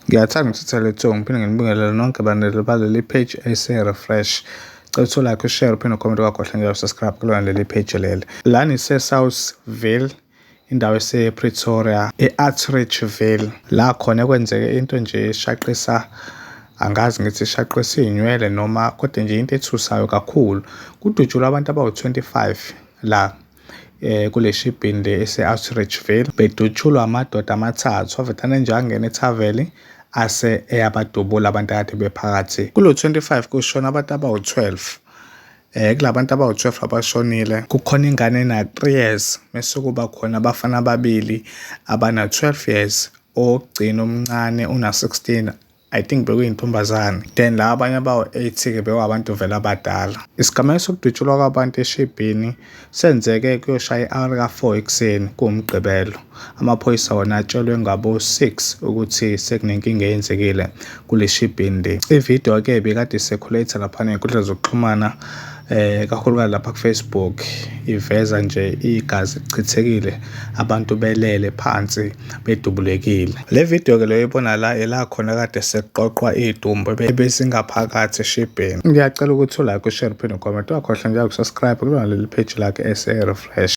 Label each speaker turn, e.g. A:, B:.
A: Ngiyathanda ukuthatha le thuba ngiphinde nginibingelele nonke balandeli baleli page ese-refresh. Cela uthole like, ushare, uphinde ucomment kwakhohlwa njalo subscribe kulona leli page leli. Lana ise-Southville, indawo ese-Pretoria, e-Atteridgeville. La khona kwenzeke into nje eshaqisa, angazi ngithi ishaqisa iy'nywele noma kodwa nje into ethusayo kakhulu. Kudutshulwe abantu abawu-25 la kule shibhini le ese-Outreachville, bedutshulwa amadoda amathathu avetane nje angena ethaveni ase eyabadubula abantu akade bephakathi. Kulo 25 kushona abantu abawu-12. Kulabantu abawu-12 abashonile kukhona ingane ena-3 years, mese kuba khona abafana ababili abana-12 years, owokugcina omncane una-16, I think bekuyintombazane, then la abanye abawu-8-ke bekuwabantu vele abadala. Isigameko sokudutshulwa kwabantu eshibhini senzeke kuyoshaya i-hour ka-4 ekuseni kuwumgqibelo. Amaphoyisa wona atshelwe ngabo-6 ukuthi sekunenkinga eyenzekile kule shibhini le. Ividiyo-ke ibikade i-circulate laphana ey'nkundleni zokuxhumana, kakhulukazi lapha ku-Facebook, iveza nje igazi lichithekile, abantu belele phansi bedubulekile. Le video-ke leyo ibona la ela khona kade sekuqoqwa iy'dumbu ebezingaphakathi eshibhini. Ngiyacela ukuthi ulike, ushare, uphinde ucomment, ungakhohlwa njalo ukusubscribe kulona leli page lakhe ese-refresh.